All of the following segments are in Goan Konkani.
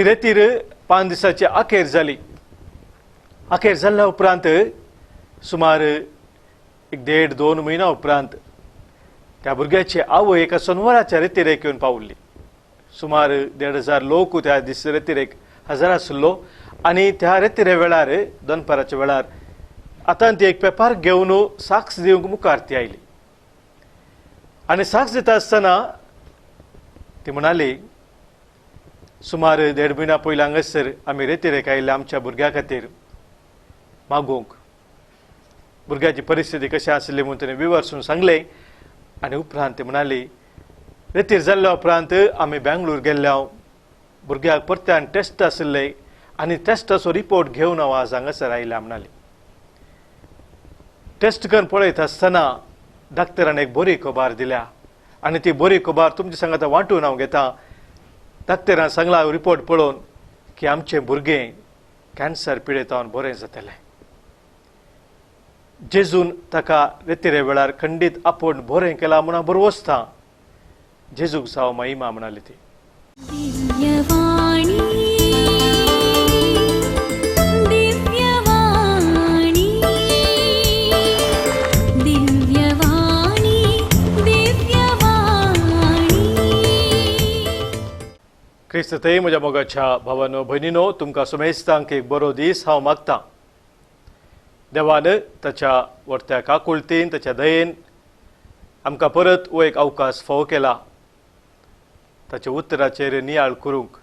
ती रेतीर 5 दिसाची अखेर जाली. अखेर जाल्ल्या उपरांत सुमार 1.5-2 म्हयन्या उपरांत त्या भुरग्याची आवय एका सोनवाराच्या रेतिरेक येवन पावली. सुमार 1,500 लोक त्या दीस रेतिरेक हजर आसलो आनी त्या रेतिरे वेळार दनपाराच्या वेळार आतां ती एक पेपर घेवन साक्ष दिवंक मुखार ती आयली आनी साक्ष दिता आसतना ती म्हणाली, सुमार 1.5 म्हयन्या पयलीं हांगासर आमी रेतिरेक आयिल्ले आमच्या भुरग्या खातीर मागूंक. भुरग्याची परिस्थिती कशी आसली म्हूण तिणें विवर्सून सांगलें आनी उपरांत ती म्हणाली, रेतीर जाल्ल्या उपरांत आमी बेंगलोर गेल्ले, भुरग्याक परत्यान टेस्ट आशिल्ले आनी टेस्टाचो रिपोर्ट घेवन हांव आज हांगासर आयल्या म्हणाली. टेस्ट करून पळयत आसतना डॉक्टरान एक बरी खबर दिल्या आनी ती बरी खबर तुमच्या सांगात वांटून हांव घेता. डॉक्टरान सांगला रिपोर्ट पळोवन की आमचें भुरगें कॅन्सर पिडेतावन बरें जातलें. जेजून ताका रेतिरे वेळार खंडीत आपूण बरें केलां म्हूण हांव बरवसता. जेजूक जावं महिमा म्हणाली ती. क्रिस्त थंय म्हज्या मोगाच्या भावानो भयणीनो, तुमकां सुमेस्तांक एक बरो दीस हांव मागतां. देवान ताच्या वर्त्या काकुळतीन ताच्या दयेन आमकां परत हो एक अवकाश फावो केला ताच्या उतराचेर नियाळ करूंक,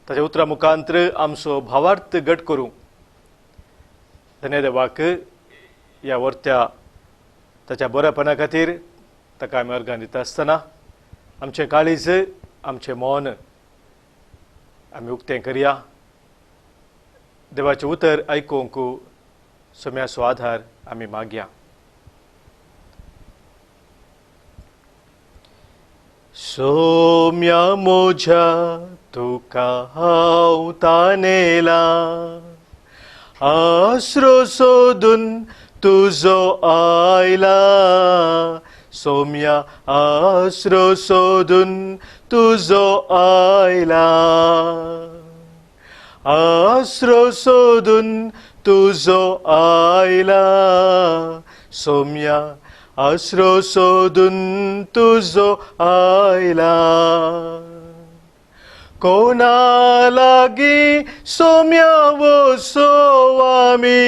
ताच्या उतरा मुखांत्र आमचो भावार्थ घट करूंक. धन्य देवाक ह्या वर्त्या ताच्या बऱ्यापणा खातीर ताका आमी अर्गां दिता आसतना आमचें काळीज आमचें मौन आमी उक्तें करया. देवाचें उतर आयकूंक सम्याचो आधार आमी मागया. सोम्या म्हज्या तुका हांव तानेला, आसरो सोदून तुजो आयला. सोम्या आसरो सोदून तुजो आयला, आसरो सोदून तुजो आयला. सोम्या आसरो सोदून तुजो आयला. कोणा लागीं सोम्या वसो आमी,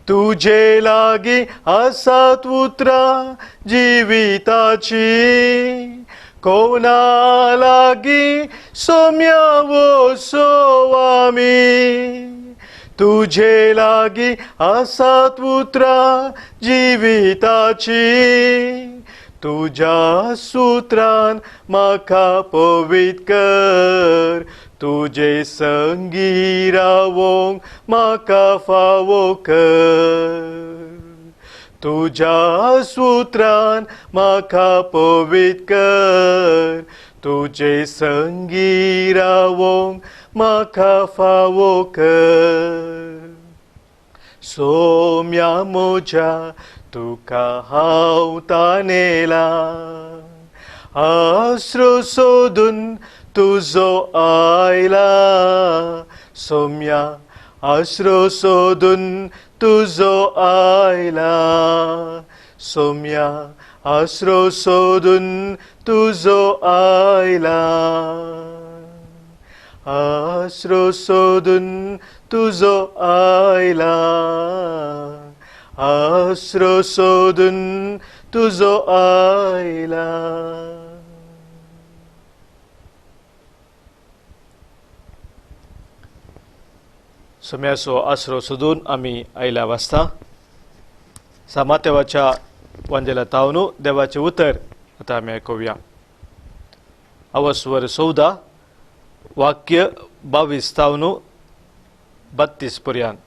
तुजे लागीं आसात उतरां जिविताची. कोणा लागीं सोम्या वसो आमी, तुजे लागीं आसात उतरां जिविताची. तुज्या सुत्रान म्हाका पवित्र कर, तुजे संगी रावोंक म्हाका फावो कर. तुज्या सुत्रान म्हाका पवित्र कर, तुजे संगी रावोंक म्हाका फावो कर. सोम्या म्हज्या तुका हांव तानेला, आसरो सोदून तुजो आयला. सोम्या आसरो सोदून तुजो आयला, सोम्या आसरो सोदून तुजो आयला, आसरो सोदून तुजो आयला, आसरो सोदून तुजो आयला. सोम्याचो आसरो सोदून आमी आयल्या वाचता. सामातेवाच्या वांजेला तावनू देवाचें उतर आतां आमी आयकुया. अवस्वर 14 वाक्य 22 तावनू 32 पर्यंत.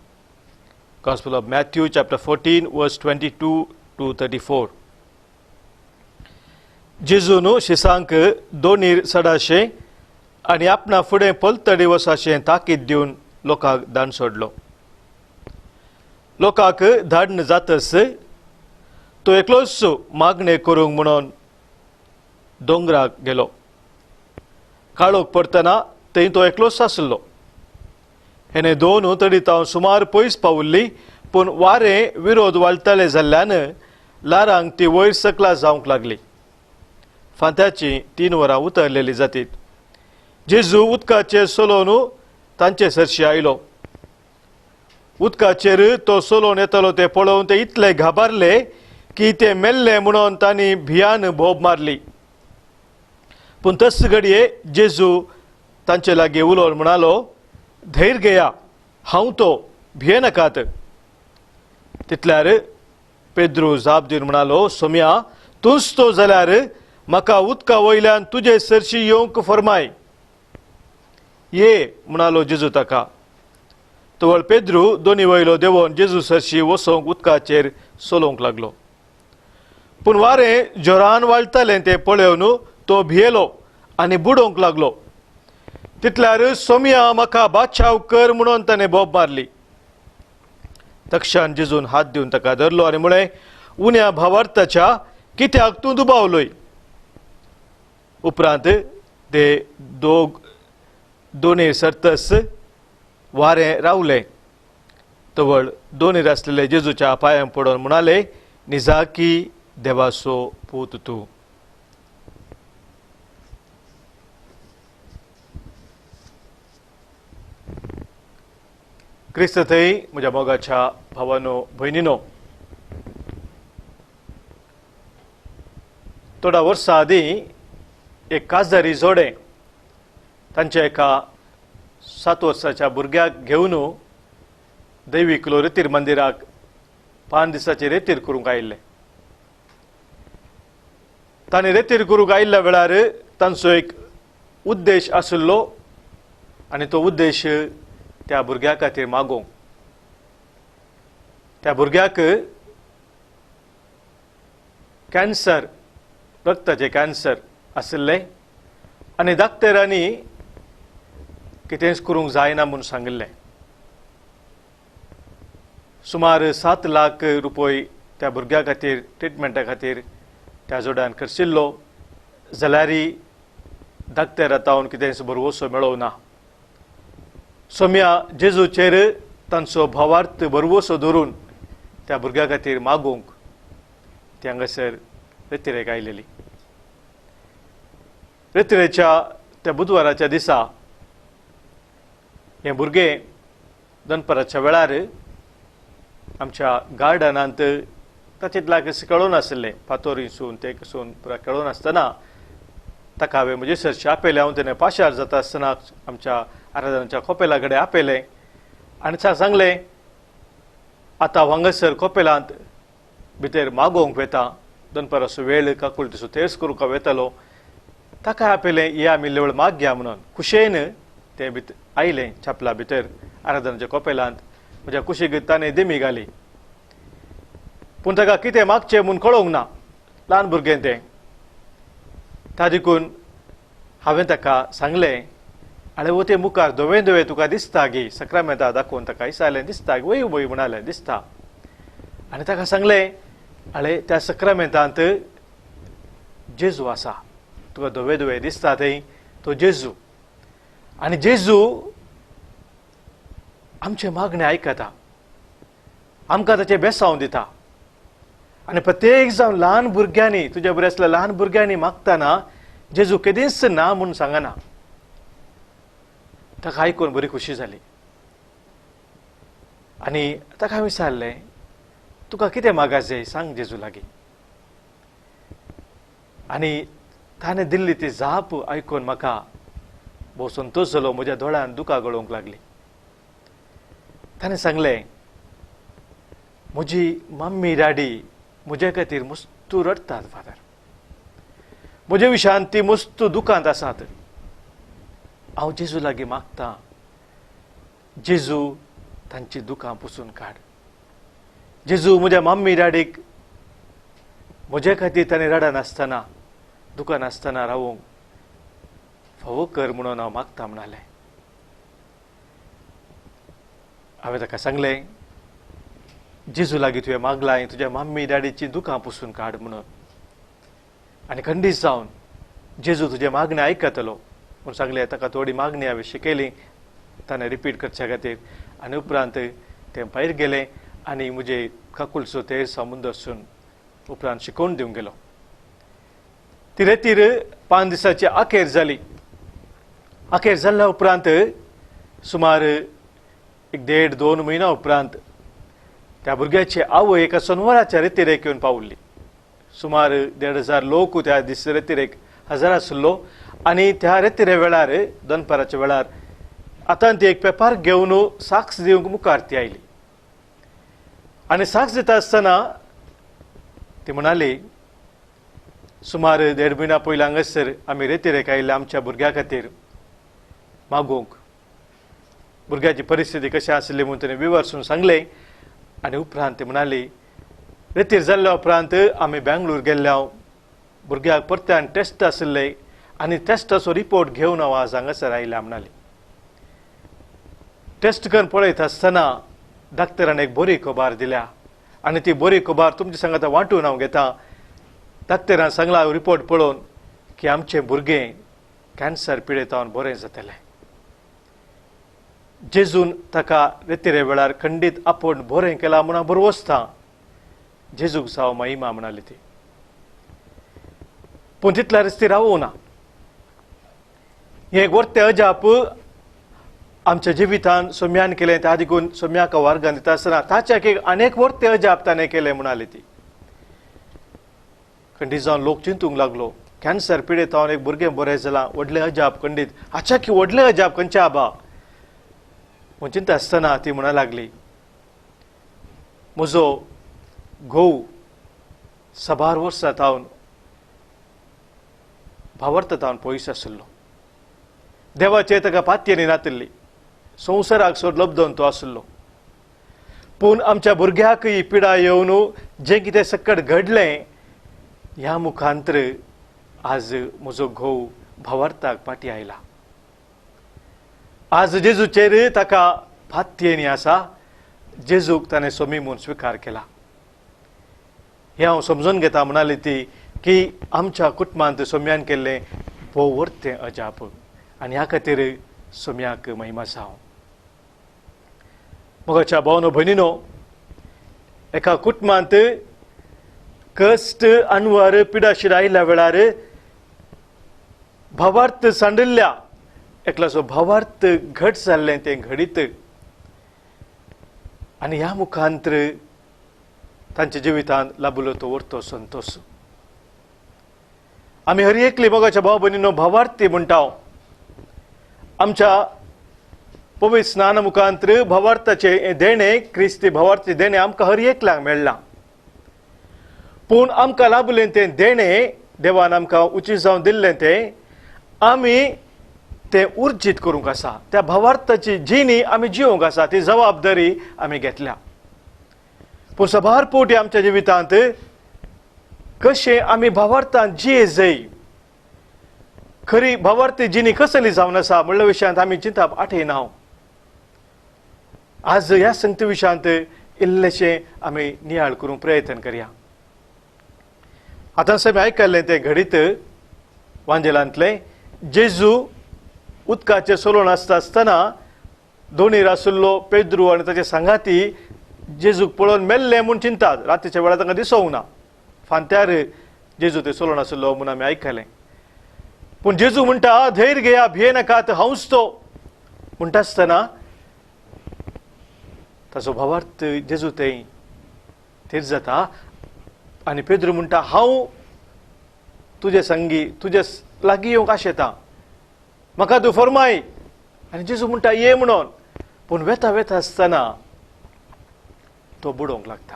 Gospel of Matthew chapter 14 verse 22 to 34. जेजून शिसांक दोनीर सडाशें आनी आपणा फुडें पलतडी वसाशें ताकीद दिवन लोकांक दान सोडलो. लोकांक धाडण जातस तो एकलोच मागणें करूंक म्हणून दोंगराक गेलो. काळोख पडटना थंय तो एकलोच आसलो. हेणे दोन तडीत सुमार पयस पावल्ली, पूण वारें विरोध वाळटाले जाल्ल्यान ल्हारांक ती वयर सकला जावंक लागली. फांत्याची 3 वरां उतरलेली जातीत. जेजू उदकाचेर चलोवन तांचे सरशी आयलो. उदकाचेर तो चलोवन येतालो ते पळोवन ते इतले घाबारले की ते मेल्ले म्हणून तांणी भियान बोब मारली. पूण तस घडये जेजू तांचे लागीं उलोवन म्हणालो, धैर्य घेया, हांव तो, भिये नाकात. तितल्यार पेद्रू जाप दिवन म्हणालो, सोम्या, तूंच तो जाल्यार म्हाका उदका वयल्यान तुजे सरशी येवंक फरमाय. ये म्हणालो जेजू ताका. तवळ पेद्रू दोनी वयलो देंवोन जेजू सरशी वसोंक उदकाचेर चलोवंक लागलो. पूण वारें जोरान वाळटालें तें पळोवन तो भियेलो आनी बुडोवंक लागलो. तितल्यार सोम्या, म्हाका बादशाव कर म्हणून ताणें बोब मारली. तक्षान जेजून हात दिवन ताका धरलो आनी म्हळें, उण्या भावार्थाच्या कित्याक तूं दुबावलोय? उपरांत ते दोग दोनी सरतस वारें रावलें. तवळ दोनीर आसलेले जेजूच्या पांयां पडून म्हणाले, निजाकी देवाचो पूत तूं. क्रिस्त थंय म्हज्या मोगाच्या भावानो भयणीनो, थोड्या वर्सां आदीं एक काजारी जोडें तांच्या एका 7 वर्साच्या भुरग्याक घेवन दैवीकलो रेतीर मंदिराक 5 दिसाचे रेतीर करूंक आयिल्ले. तांणी रेतीर करूंक आयिल्ल्या वेळार तांचो एक उद्देश आशिल्लो आनी तो उद्देश त्या भुरग्या खातीर मागोवंक. त्या भुरग्याक कॅन्सर, रक्ताचें कॅन्सर आशिल्लें आनी डाक्टरांनी कितेंच करूंक जायना म्हूण सांगिल्लें. सुमार 7 लाख रुपये त्या भुरग्या खातीर ट्रिटमेंटा खातीर त्या जोड्यान खर्चिल्लो, जाल्यारय डाक्टरा तावन कितेंच भरवसो मेळोवं ना. सोम्या जेजूचेर तांचो भावार्थ भरवसो धरून त्या भुरग्या खातीर मागूंक ती हांगासर रेतिरेक आयलेली. रेतिरेच्या त्या बुधवाराच्या दिसा हें भुरगें दनपाराच्या वेळार आमच्या गार्डनांत ताचे लागीं खेळून आशिल्लें, फातोर हिसून ते कसून पुरा खेळून आसतना ताका हांवें म्हजे सरशी आपयलें. हांव तेणें पाशार जाता आसतना आमच्या आराधनाच्या कोपेला कडेन आपयलें आनी सांगलें, आतां हांगासर कोपेलांत भितर मागोवंक वता, दनपाराचो वेळ काकुळटीचो तेर्स करूंक वतालो. ताका आपयलें, ये आमी लेवळ मागया म्हणून. खुशयेन तें भितर आयलें छापला भितर आराधनाच्या कोपेलांत म्हज्या कुशीक ताणें देमी घाली. पूण ताका कितें मागचें म्हूण कळोवंक ना, ल्हान भुरगें तें. ता देखून हांवें ताका सांगलें, आनी वो तें मुखार धवें धवें तुका दिसता गी, सक्रामेंता दाखोवन ताका विचारलें, दिसता वय वय म्हणालें, दिसता. आनी ताका सांगलें, आळे त्या सक्रामेंतांत जेजू आसा, तुका धवें धवें दिसता थंय तो जेजू, आनी जेजू आमचें मागणें आयकता, आमकां ताचें बेसांव दिता. आनी प्रत्येक जावन ल्हान भुरग्यांनी, तुज्या बरें आसल्या ल्हान भुरग्यांनी मागतना जेजू केदींच ना म्हूण सांगना. ताका आयकून बरी खुशी जाली आनी ताका हांवें विचारलें, तुका कितें मागा जाय सांग जेजू लागीं. आनी ताणें दिल्ली ती जाप आयकून म्हाका भोव संतोश जालो, म्हज्या दोळ्यान दुकां गळोवंक लागली. ताणें सांगलें, म्हजी मम्मी डॅडी म्हज्या खातीर मस्तू रडटात फादर, म्हज्या विशयान ती मस्तू दुकांत आसात. हांव जेजू लागीं मागता, जेजू तांची दुकां पुसून काड. जेजू म्हज्या मम्मी डॅडीक म्हज्या खातीर ताणें रडनासतना दुकान आसतना रावूंक फावो कर म्हणून हांव मागता म्हणालें. हांवें ताका सांगलें, जेजू लागीं तुवें मागलां तुज्या मम्मी डॅडीची दुकां पुसून काड म्हणून, आनी खंडीत जावन जेजू तुजें मागणें आयकतलो म्हूण सांगलें. ताका थोडी मागणी हांवें शिकयली ताणें रिपीट करच्या खातीर आनी उपरांत तें भायर गेलें आनी म्हजे काकुळचो तेर समुंदरसून उपरांत शिकोवन दिवंक गेलो. ती रेतीर 5 दिसाची अखेर जाली. अखेर जाल्ल्या उपरांत सुमार 1.5-2 म्हयन्या उपरांत त्या भुरग्याची आवय एका सोनवाराच्या रेतिरेक येवन पावली. सुमार 1,500 लोक त्या दीस रेतिरेक हजर आशिल्लो आनी त्या रेतिरे वेळार दनपाराच्या वेळार आतां ती एक पेपर घेवन साक्ष दिवंक मुखार ती आयली आनी साक्ष दिता आसतना ती म्हणाली, सुमार 1.5 म्हयन्या पयलीं हांगासर आमी रेतिरेक आयिल्ले आमच्या भुरग्या खातीर मागूंक. भुरग्याची परिस्थिती कशी आसली म्हूण तिणें विवर्सून सांगलें आनी उपरांत ती म्हणाली, रेतीर जाल्ल्या उपरांत आमी बेंगलोर गेल्ले, हांव भुरग्याक परत्यान टेस्ट आशिल्ले आनी टेस्टाचो रिपोर्ट घेवन हांव आज हांगासर आयल्या म्हणाली. टेस्ट करून पळयत आसतना डाक्टरान एक बरी खबर दिल्या आनी ती बरी खबर तुमच्या सांगाता वांटून हांव घेता. डाक्टरान सांगला रिपोर्ट पळोवन की आमचें भुरगें कॅन्सर पिडेतावन बरें जातलें. जेजून ताका रेतिरे वेळार खंडीत आपोवन बरें केलां म्हूण हांव बरवसतां, जेजूक जावं महिमा म्हणाली ती. पूण तितल्यारच ती रावूं ना. हें वर्तें अजाप आमच्या जिवितान सोम्यान केलें त्या देखून सोम्याक वर्गान दिता आसतना ताच्या एक अनेक वर्तें अजाप ताणें केलें म्हणाली ती. खंडीत जावन लोक चिंतूंक लागलो, कॅन्सर पिडेतावन एक भुरगें बरें जालां, व्हडलें अजाप खंडीत, हाच्या की व्हडलें अजाप खंयचें आबा म्हूण चिंता आसतना ती म्हणा लागली, म्हजो घोव साबार वर्सां तावन भावार्थ तावन पयस आशिल्लो, देवाचे ताका पातयेनी नातिल्ली, संवसाराक सोड लब्दोन तो आशिल्लो. पूण आमच्या भुरग्याक ही पिडा येवन जें कितें सकट घडलें ह्या मुखांतर आज म्हजो घोव भावार्थाक फाटी आयला. आज जेजूचेर ताका पातयेनी आसा, जेजूक ताणें सोमी म्हूण स्विकार केला. हें हांव समजून घेता म्हणाली ती की आमच्या कुटुंबांत सोम्यान केल्लें भोव वर्तें अजाप आनी ह्या खातीर सोम्याक महिमा जावं. मोगाच्या भावनो भयणीनो, एका कुटुंबांत कश्ट अनवर पिडाशीर आयिल्ल्या वेळार भावार्थ सांडिल्ल्या एकल्याचो भावार्थ घट जाल्लें तें घडीत आनी ह्या मुखांतर तांच्या जिवितांत लाभलो तो वर्तो संतोष. आमी हर एकली मोगाच्या भाव भयणीनो भावार्थी म्हणटा. आमच्या पवित्र स्नान मुखांतर भावार्थाचे देणें, क्रिस्ती भावार्थी देणें आमकां हर एकल्याक मेळ्ळां. पूण आमकां लाभलें तें देणें देवान आमकां उचीत जावन दिल्लें तें आमी तें उर्जीत करूंक आसा. त्या भावार्थाची जिणी आमी जिवंक आसा, ती जबाबदारी आमी घेतल्या. पूण साबार फावटी आमच्या जिवितांत कशें आमी भावार्थान जिये जाय, खरी भावार्थी जिणी कसली जावन आसा म्हणल्या विशयांत आमी चिंतप आठयना. आज ह्या संगती विशयांत इल्लेशें आमी नियाळ करूंक प्रयत्न करया. आतां आमी आयकल्लें तें घडीत वांजेलांतलें जेजू उदकाचें सोलोवन आसता आसतना दोणीर आशिल्लो पेद्रू आनी ताचे सांगाती जेजूक पळोवन मेल्ले म्हूण चिंतात. रातीच्या वेळार तांकां दिसोवंक ना, फांत्यार जेजू ते सोलोवन आशिल्लो म्हूण आमी आयकलें. पूण जेजू म्हणटा, धैर्य घेया, भिये नाकात, हांवच तो म्हणटा आसतना ताचो भावार्थ जेजू थंय थीर जाता आनी पेद्रू म्हणटा, हांव तुजे संगी तुजे लागीं येवंक आशेता, म्हाका तूं फरमाय. आनी जेजू म्हणटा ये म्हणून. पूण वेता वेता आसतना तो बुडोवंक लागता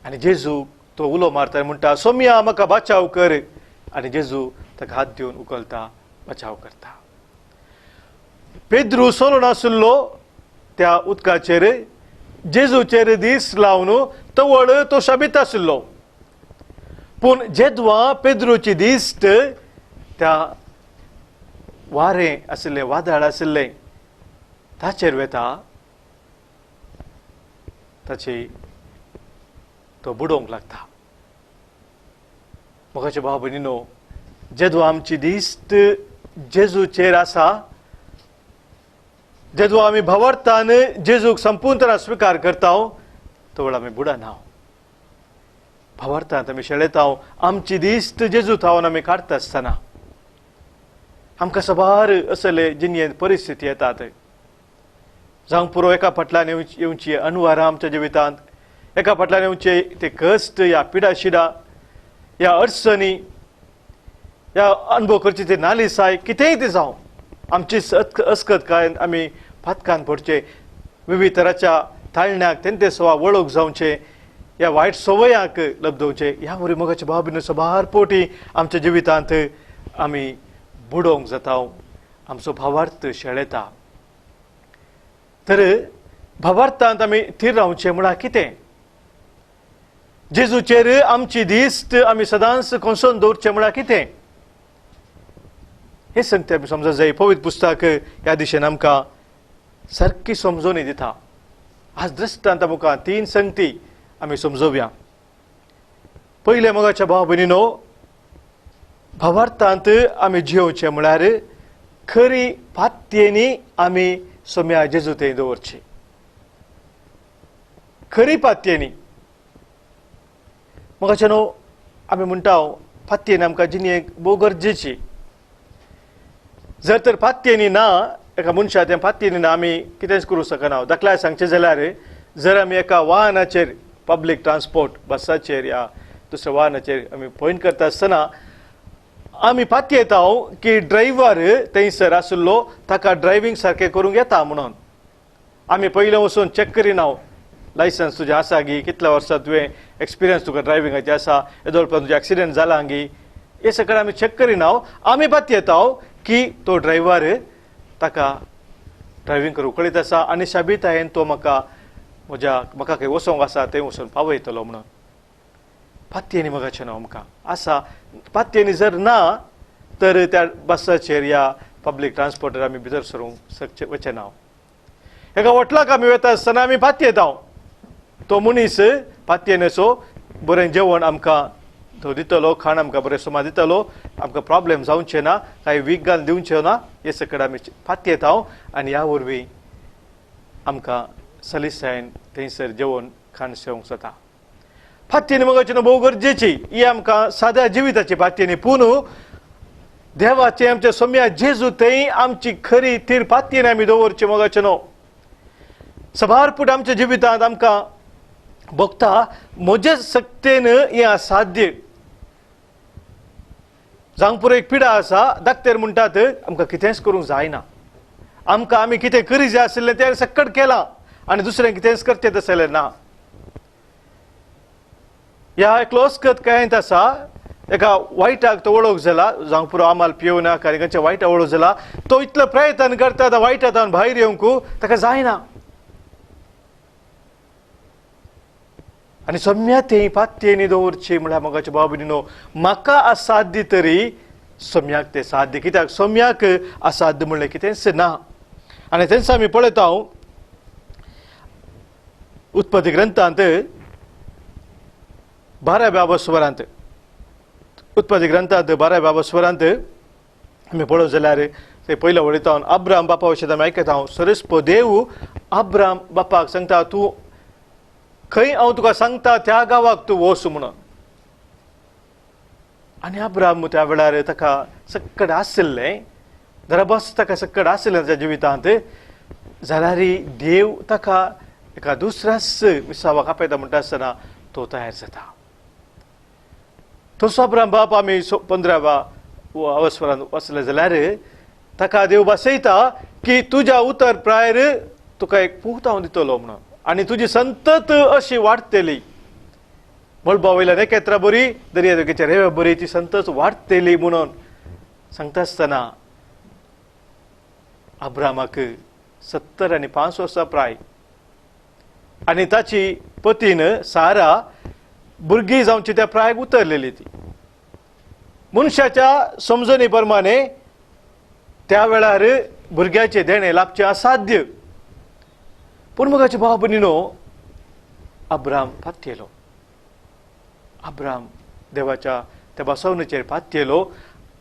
आनी जेजू तो उलो मारता म्हणटा, सोम्या म्हाका बाचाव कर. आनी जेजू ताका हात दिवन उखलता, बचाव करता. पेद्रू सोलोन आशिल्लो त्या उदकाचेर जेजूचेर दीस लावन तवळ तो शाबीत आशिल्लो. पूण जेदवा पेद्रूची दिश्ट त्या वारें आशिल्लें, वादळ आशिल्लें ताचेर वेता, ताची तो बुडोवंक लागता. मोगाचे भाव भयणीनो, जेदो आमची दिश्ट जेजूचेर आसा, जेदो आमी भावार्थान जेजूक संपूर्ण स्विकार करता तो वेळ आमी बुडना. भावार्थांत आमी शेळेता, आमची दिश्ट जेजू थावन आमी काडटा आसतना आमकां साबार असले जिणेंत परिस्थिती येतात. जावंक पुरो एका फाटल्यान येवची अणवारां आमच्या जिवितांत, एका फाटल्यान येवचे ते कश्ट या पिडाशिडा या अडचणी या अनुभव करची ते नालिसाय, कितेंय ते जावं, आमची अस्कत काय आमी फातकान पडचे, विविध तराच्या ताळण्याक तेंते सवा वळख जावचे, ह्या वायट संवयांक लब्दवचे. ह्या वरवीं मोगाच्या भाव भयणींनो साबार पोटी आमच्या जिवितांत आमी बुडोवंक जाता, आमचो भावार्थ शेळेता. तर भावार्थांत आमी थीर रावचें म्हळ्यार कितें? जेजूचेर आमची दिश्ट आमी सदांच कोसोन दवरचें म्हळ्यार कितें? हें संगते आमी समजूंक जाय. पवित्र पुस्तक ह्या दिशेन आमकां सारकी समजोवणी दिता. आज दृश्टांत आमकां तीन संगती आमी समजोवया. पयलें, मोगाच्या भाव भयणीनो, भावार्थांत आमी जियोवचें म्हळ्यार खरी पातयेनी आमी सोम्या जेजू थंय दवरची. खरी पातयेनी मोगाच्या न्हू आमी म्हणटा पातयेन आमकां जिणेक भोव गरजेची. जर तर पातयेनी ना एका मनशा तें पातयेनी ना आमी कितेंच करूंक शकना. दाखल्यार सांगचें जाल्यार जर आमी एका वाहनाचेर, पब्लीक ट्रान्सपोर्ट बसाचेर या दुसऱ्या वाहनाचेर आमी पॉयंट करता आसतना आमी पातयेता की ड्रायव्हर थंयसर आशिल्लो ताका ड्रायव्हींग सारकें करूंक येता म्हणून आमी पयलें वचून चॅक करिना, लायसन्स तुजें आसा गी, कितल्या वर्सां तुवें एक्सपिरियन्स तुका ड्रायव्हिंगाचें आसा, येदोळ पर्यंत तुजें एक्सिडंट जाला गी, हें सगळें आमी चॅक करिना. आमी पातयेता की तो ड्रायव्हर ताका ड्रायव्हींग करूंक कळीत आसा आनी शाबितायेन तो म्हाका म्हज्या म्हाका खंय वचोंक आसा थंय वचून पावयतलो म्हणून. पातयेनी मोगाचें न्हू आमकां आसा. पातयेनी जर ना तर त्या बसाचेर या पब्लीक ट्रान्सपोर्टर आमी भितर सरूंक शकचे वचें ना. एका वॉटलाक आमी वता आसतना आमी पातयेता, तो मनीस पातयेनेचो बरें जेवण आमकां तो दितलो, खाण आमकां बरें सुमार दितलो, आमकां प्रॉब्लेम जावचें ना, कांय वीक घालून दिवचें ना, हें सगळें आमी पातयेता आनी ह्या वरवीं आमकां सलीसायेन थंयसर जेवण खाण सेवंक जाता. पातयेनी मोगाचें न्हू भोव गरजेची ही आमकां साद्या जिविताची पातयेनी. पूण देवाचें आमच्या सोम्या जेजू थंय आमची खरी थीर पातयेनी आमी दवरची मोगाचें न्हू. साबार पूट आमच्या जिवितांत आमकां भोगता म्हजे शक्तेन हें असाध्य. जावंक पुरो एक पिडा आसा, डाक्टर म्हणटात आमकां कितेंच करूंक जायना, आमकां आमी कितें करी जाय आशिल्लें तें सक्कट केलां आनी दुसरें कितेंच करचें तशें ना. ह्या एकलो अस्कत कांयत आसा, एका वायटाक तो वळख जाला, जावंक पुरो आमाल पियोवनाक आनी खंयच्या वायटा वळख जाला, तो इतलो प्रयत्न करता त्या वायटा तावन भायर येवंक ताका जायना. आनी सम्या थंय पातयेनी दवरची म्हळ्यार मोगाच्या भाव भयणीनो म्हाका असाध्य तरी सम्याक तें साध्य. कित्याक सम्याक असाध्य म्हणलें कितेंच ना. आनी तेंच आमी पळयता उत्पत्ती ग्रंथांत 12व्या वस्वरांत, उत्पत्ती ग्रंथांत 12व्या वस्वरांत आमी पळोवंक जाल्यार ते पयल्या वळींत अब्राम बापा विशीं आमी आयकता. सरस्प देव अब्राम बापाक सांगता, तूं खंय हांव तुका सांगता त्या गांवाक तूं वच म्हणून. आनी अब्राम त्या वेळार ताका सक्कड आशिल्लें, दरबस ताका सक्कड आशिल्लें ताच्या जिवितांत, जाल्यार देव ताका एका दुसऱ्याच मिसावाक आपयता म्हणटा आसतना तो तयार जाता. तसो अब्राम बाप आमी 15व्या अवस्वरान वचले जाल्यार ताका देव बसयता की तुज्या उतर प्रायर तुका एक पूत हांव दितलो म्हणून आनी तुजी संतत अशी वाडटली, मळबा वयल्यान एकत्र बरी दर्या देगेच्या रेव्या बरी ती संतत वाडटली म्हणून सांगता आसतना अब्रामाक 75 वर्सां प्राय आनी ताची पतीन सारा भुरगीं जावची त्या प्रायक उतरलेली. ती मनशाच्या समजणी प्रमाणे त्या वेळार भुरग्याचें देणें लाभचें असाध्य. पूण मोगाचे भाव भयणीनो अब्राम पातयेलो, अब्राम देवाच्या त्या बसवणेचेर पातयेलो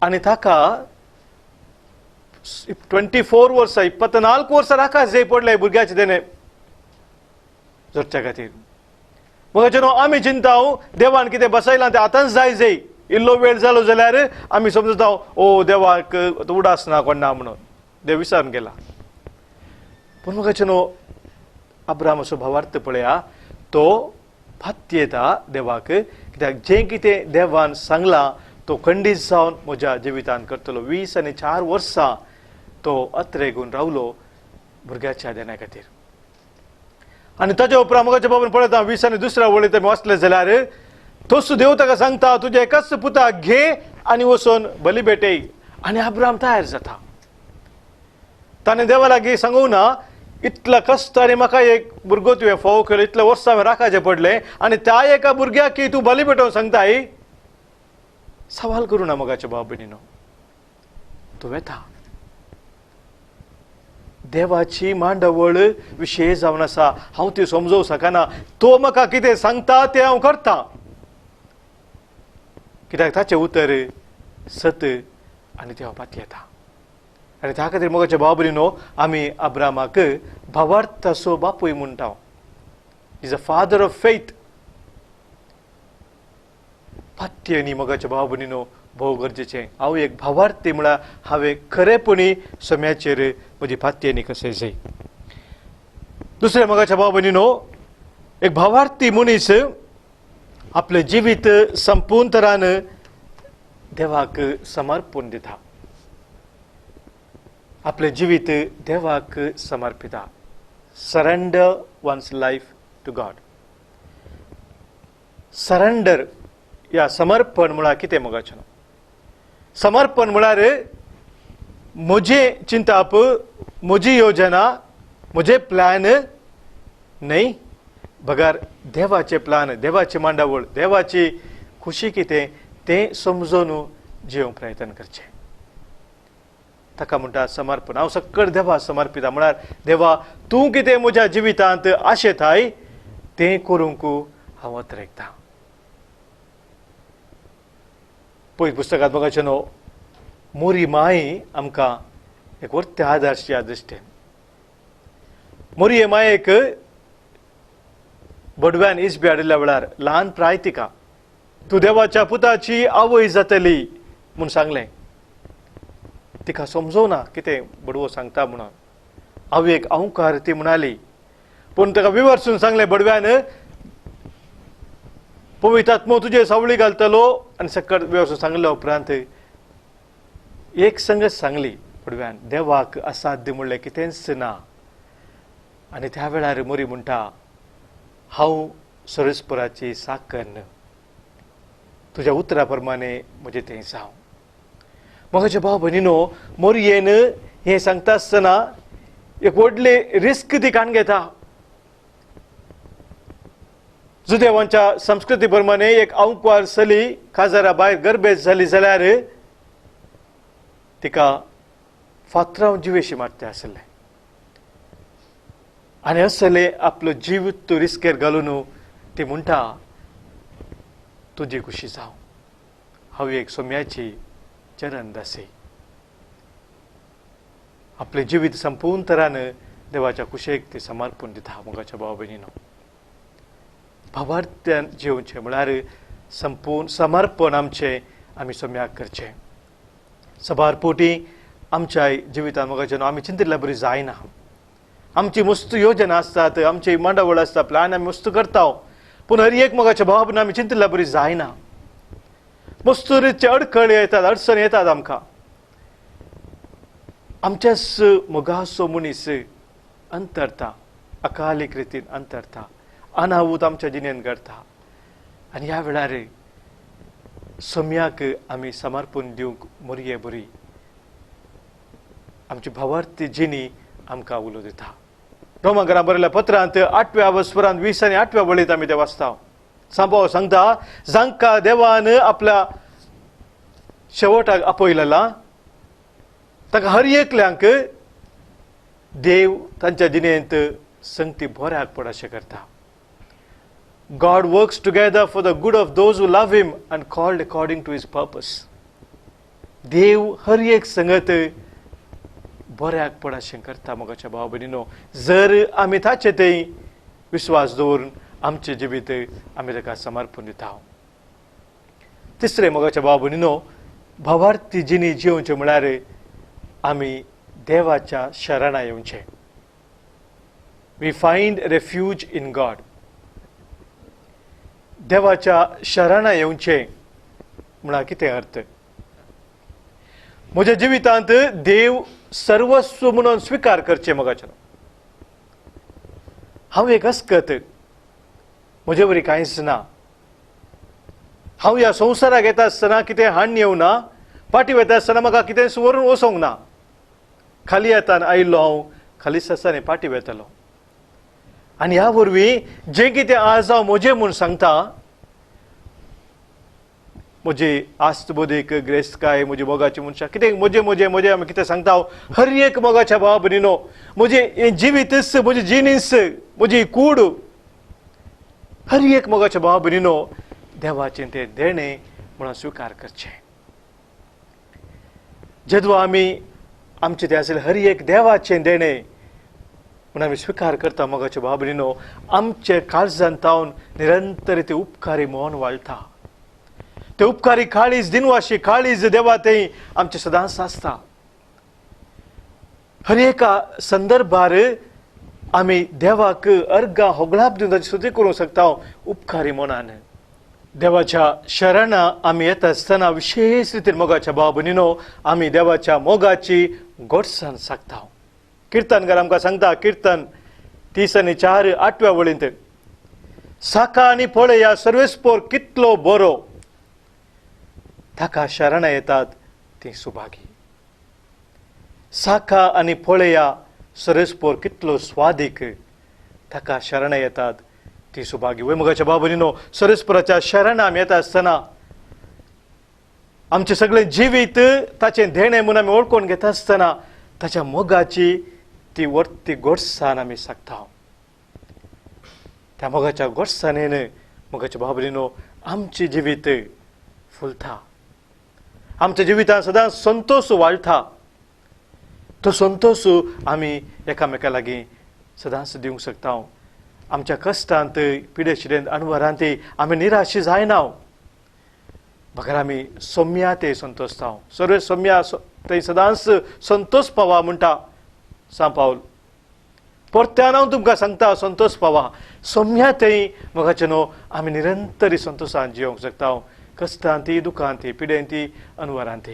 आनी ताका 24 वर्सां 24 वर्सां राखास जाय पडले भुरग्याचे देणे जोडच्या खातीर. मगाचे न्हू आमी चिंता देवान कितें बसयलां तें आतांच जाय जाय, इल्लो वेळ जालो जाल्यार आमी समजता ओ देवाक उडास ना कोण ना म्हणून, देव विसरून गेला. पूण मगाचे न्हू अब्रामाचो भावार्थ पळया, तो फात्येता देवाक, कित्याक जें कितें देवान सांगलां तो खंडीत जावन म्हज्या जिवितान करतलो. 24 वर्सां तो अत्रेगून रावलो भुरग्याच्या देण्या खातीर. आनी ताच्या उपरांत मगाच्या बाबून पळयता 22 वळींत आमी वाचले जाल्यार तोच देव ताका सांगता तुज्या एकाच पुताक घे आनी वचून बली भेटय. आनी अब्राम तयार जाता. ताणें देवा लागीं सांगूं ना इतला कश्ट आनी म्हाका एक भुरगो तुवें फोव केलो, इतले वर्सां हांवें राखाचें पडलें आनी त्या एका भुरग्याक तूं बली भेटोवन सांगताय. सवाल करूं ना मगाच्या भाव भयणीनो, तूं वेता. देवाची मांडावळ विशेश जावन आसा, हांव ती समजोवंक शकना, तो म्हाका कितें सांगता तें हांव करता, कित्याक ताचें उतर सत आनी तें हांव पातयेता. आनी त्या खातीर मोगाच्या भाव भयणीनो आमी अब्रामाक भावार्थाचो बापूय म्हणटा. Is a father of faith. पातयेनी मोगाच्या भाव भयणीनो भोव गरजेचें. हांव एक भावार्थी म्हळ्यार हांवें खरेपणी सम्याचेर म्हजी पातयेनी कशें जाय. दुसरें मोगाच्या भाव भयणीनो एक भावार्थी मनीस आपलें जिवीत संपूर्ण तरान देवाक समर्पण दिता, आपलें जिवीत देवाक समर्पिता. Surrender one's life to God. Surrender या समर्पण म्हळ्यार कितें मोगाचें? समर्पण म्हळ्यार म्हजें चिंताप, म्हजी योजना, म्हजें प्लॅन न्हय, बगर देवाचें प्लॅन, देवाची मांडावळ, देवाची खुशी कितें तें समजून जिवंक प्रयत्न करचें. ताका म्हणटा समर्पण. हांव सकळ देवा समर्पिता म्हळ्यार देवा तूं कितें म्हज्या जिवितांत आशेताय तें करूंक हांव अत्रेकतां. पयस पुस्तकांत मोगाचे न्हू मोरी माई आमकां एक वर्ते आदर्श ह्या दृश्टीन. मोरये मायेक बडव्यान इसबी हाडिल्ल्या वेळार ल्हान प्राय तिका तूं देवाच्या पुताची आवय जातली म्हूण सांगलें. तिका समजोना कितें बडवो सांगता म्हणून. आवयक अंकार ती म्हणाली, पूण ताका विवर्सून सांगलें बडव्यान पवित्र आत्मो तुजे सावळी घालतलो. आनी सकट विवर्सून सांगल्या उपरांत एक संगत सांगली बडव्यान देवाक असाध्य म्हणलें कितेंच ना. आनी त्या वेळार मोरी म्हणटा हांव सरस्पराची साकन, तुज्या उतरा प्रमाणे म्हजें तें जावं. म्हज्या भाव भयणीनो मोरयेन हें सांगता आसतना एक व्हडली रिस्क ती काण घेता. जुदेवांच्या संस्कृती प्रमाणे एक अंकवार चली काजारा भायर गर्भेत जाली जाल्यार तिका फातराव जिवेशी मारते आसले. आनी असले आपलो जीव तो रिस्केर घालून ती म्हणटा तुजी खुशी जावं, हांव एक सोम्याची चरण दासी. आपलें जिवीत संपूर्ण तरान देवाच्या कुशेक ती समर्पण दिता. मोगाच्या भाव भयणीनो भावार्थ्यान जिवचें म्हळ्यार संपूर्ण समर्पण आमचें आमी सोम्याक करचें. सबार पोटी आमच्या जिवितान मोगाचे आमी चिंतिल्ल्या बरी जायना. आमची मस्त योजना आसतात, आमची मांडावळ आसता, प्लॅन आमी मस्त करता, पूण हर एक मोगाच्या भाव आमी चिंतिल्ल्या बरी जायना. मस्त रितचे अडखळी येतात, अडचण येतात आमकां. आमच्याच मोगाचो मनीस अंतरता, अकालीक रितीन अंतरता, अनाहूत आमच्या जिणेन घडता. आनी ह्या वेळार सम्याक आमी समर्पण दिवंक मोरये बरी आमची भावार्थी जिणी आमकां उलो दिता. रोमांकरां बरयल्या पत्रांत 8व्या वस्परांत 20 आनी 8व्या वळींत आमी तें वाचता. सांबाव सांगता जांकां देवान आपल्या शेवटाक आपयलेला ताका हर एकल्यांक देव तांच्या जिणेंत संगती बऱ्याक पड अशें करता. God works together for the good of those who love Him and called according to His purpose. देव हर एक संगत बऱ्याक पड अशें करता मोगाच्या भाव भयणीनो, जर आमी ताचे थंय विस्वास दवरून आमचें जिवीत आमी ताका समर्पण दिता. तिसरें मोगाच्या भाव भयणीनो, भावार्थी जिणी जियोवचें म्हळ्यार आमी देवाच्या शरणा येवचें. We find refuge in God. देवाच्या शरणा येवचें म्हळ्यार कितें अर्थ? म्हज्या जिवितांत देव सर्वस्व म्हणून स्विकार करचें. मोगाचें हांव एक अस्कत, म्हजे वरी कांयच ना. हांव ह्या संवसाराक येता आसतना कितें हाडून येवना, फाटीं वता आसतना म्हाका कितें व्हरून वचोंक ना. खाली हातान आयिल्लो हांव खालीच आसतना फाटीं वेतलो. आनी ह्या वरवीं जें कितें आज हांव म्हजें म्हूण सांगता, म्हजी आस्त बोधीक ग्रेस्तकाय, म्हजी मोगाची मनशां, कितें म्हजें म्हजें म्हजें आमी कितें सांगता हांव, हर एक मोगाच्या भावा भयणीनो, म्हजें हें जिवीतच, म्हजी जिनीस, म्हजी कूड, हर एक मोगाच्या भावा भयणीनो देवाचें तें देणें म्हणून स्विकार करचें. जेदवा आमी आमचें तें आसलें हर एक देवाचें देणें म्हूण आमी स्विकार करता मोगाच्या भावा भयणीनो, आमचे काळजांत तावन निरंतर ते उपकारी मन वाळटा. ते उपकारी काळीज, दिनवाशी काळीज देवा थंय आमचें सदांच आसता. हर एका संदर्भार आमी देवाक अर्गां होगळाप दिवन ताची स्तुती करूंक शकता उपकारी मनान. देवाच्या शरणा आमी येता आसतना विशेश रितीन मोगाच्या भाव भयणीनो आमी देवाच्या मोगाची गोडसाण सागता. किर्तनकार आमकां सांगता, किर्तन 34 8व्या वळींत, साका आनी पळया सर्वेस्पोर कितलो बरो, ताका शरणा येतात ती सुभागी. साका आनी पळया सर्वेस्पोर कितलो स्वादीक, ताका शरणा येतात ती सुभागी. वय मोगाच्या भाव भयणीनो, सर्वेस्पोराच्या शरणा आमी येता आसतना आमचें सगळें जिवीत ताचें देणें म्हूण आमी वळखून घेता आसतना ताच्या मोगाची ती वर्ती गोडसाण आमी सागता. त्या मोगाच्या गोडसाणेन मोगाच्या भाव भयणीनो आमचें जिवीत फुलता, आमच्या जिवितांत सदांच संतोश वाळटा. तो संतोश आमी एकामेका लागीं सदांच दिवंक शकता. आमच्या कश्टांत, पिडेशिडेंत, अणवरांत आमी निराशी जायना, बगर आमी सोम्या ते संतोशता. सर्व सोम्या थंय सदांच संतोश पावा म्हणटा सांव पावल. परत्यान हांव तुमकां सांगता, संतोश पावा सोम्या थंय मोगाचें न्हू आमी निरंतर संतोशान जियोंक शकता, कश्टांत, दुखांत, पिडेंत, अनवरांत.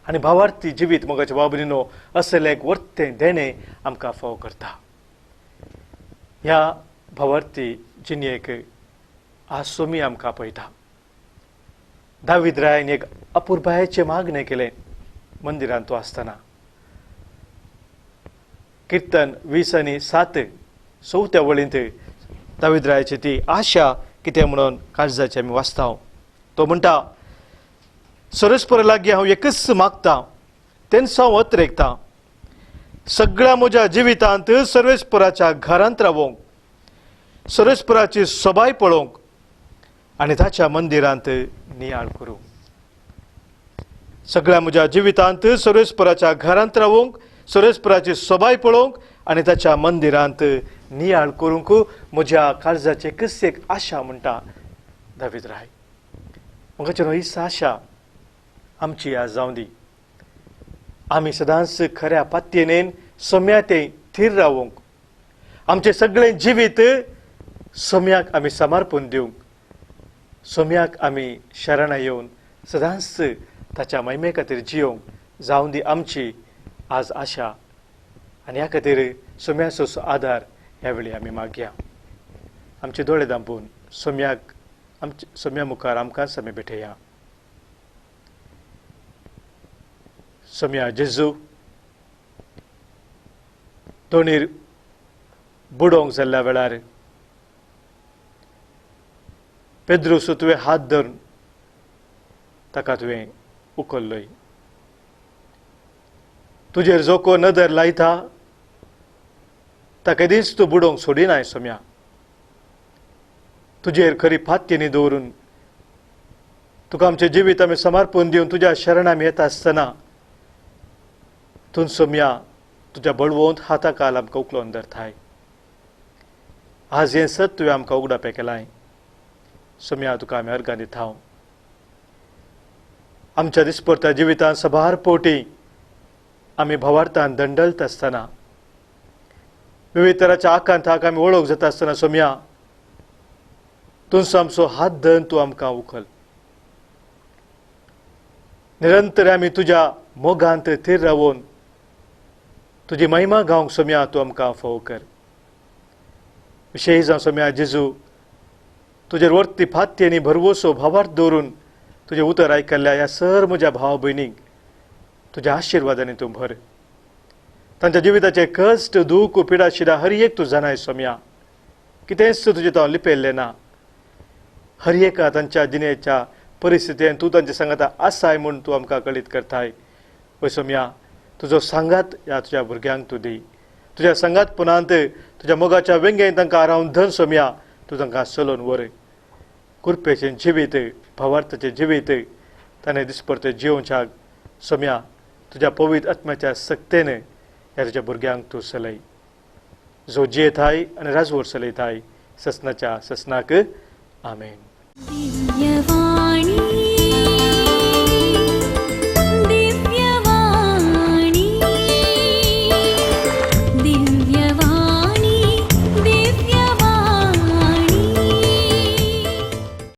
आनी भावार्थी जिवीत मोगाच्या भाव भयणीनो असलें एक वर्तें देणें आमकां फावो करता. ह्या भावार्थी जिणेक आज सोमी आमकां पळयता. दावीद रायान एक अपुरबायेचें मागणें केलें मंदिरांत तो आसतना. किर्तन 20:7 चवथ्या वळींत दावीद रायाची ती आशा कितें म्हणून काळजाची आमी वाचता. तो म्हणटा, सर्वेस्पोरा लागीं हांव एकच मागता, तेंच हांव अत्रेकता, सगळ्या म्हज्या जिवितांत सर्वेस्पोराच्या घरांत रावोंक, सर्वेस्पोराची सोबाय पळोवंक आनी ताच्या मंदिरांत नियाळ करूंक. सगळ्या म्हज्या जिवितांत सर्वेस्पोराच्या घरांत रावोंक, सर्वेस्पोराची सोबाय पळोवंक आनी ताच्या मंदिरांत नियाळ करूंक म्हज्या काळजाची एकच एक आशा म्हणटा दावीद राय. म्हाका ही आशा आमची आज जावं दी. आमी सदांच खऱ्या पातयेन सम्या ते थीर रावूंक, आमचें सगळें जिवीत सम्याक आमी समर्पण दिवंक, सम्याक आमी शरणा येवन सदांच ताच्या महिमे खातीर जियोवंक जावं दी आमची आज आशा. आनी ह्या खातीर सम्याचो आदार ह्या वेळी आमी मागया. आमचे दोळे दांपून सम्याक आमचे सम्या मुखार आमकांच आमी भेटया. सम्या जेजू तोणीर बुडोवंक जाल्ल्या वेळार पेद्रूस तुवें हात धरून ताका तुवें उखल्लोय. तुजेर जो को नदर लायता ताका केदींच तूं बुडोवंक सोडिनाय सोम्या. तुजेर खरी फात्येनी दवरून तुका आमचें जिवीत आमी समर्पण दिवन तुज्या शरण आमी येता आसतना तूं सोम्या तुज्या बळवंत हाता काल आमकां उखलोन धरताय. आज हें सत तुवें आमकां उगडापें केलां सोम्या, तुका आमी अर्गां दिता. आमच्या दिसपडत्या जिवितांत सभार पोटी आमी भावार्थान दंडलत आसतना, विविध तराच्या आकांताक आमी वळख जाता आसतना सोम्या तूं आमचो हात धरून तूं आमकां उखल. निरंतर आमी तुज्या मोगांत थीर रावून तुजी महिमा गावंक सोम्या तूं आमकां फावो कर. विशेश जावन सोम्या जेजू तुजेर वर्ती फाती आनी भरवसो भावार्थ दवरून तुजें उतर आयकल्ल्या ह्या सर म्हज्या भाव भयणीक तुज्या आशिर्वादांनी तूं भर. तांच्या जिविताचे कश्ट, दूख, पिडा शिडा हर एक तूं जाणाय सोम्या, कितेंच तुजें हांव लिपयल्लें ना. हर एका तांच्या जिणेच्या परिस्थितीन तूं तांच्या सांगाता आसाय म्हूण तूं आमकां कळीत करताय. वय सोम्या, तुजो सांगात ह्या तुज्या भुरग्यांक तूं दी. तुज्या सांगातपणांत तुज्या मोगाच्या वेंगेन तांकां आरावन धन सोम्या, तूं तांकां चलोवन व्हर. कृपेचें जिवीत, भावार्थाचें जिवीत ताणें दिसपडतें जियोवच्याक सोम्या तुज्या पवित्र आत्म्याच्या सक्तेन ह्या तुज्या भुरग्यांक तूं चलय. जो जियेताय आनी राजवट चलयताय ससनाच्या ससनाक. आमेन.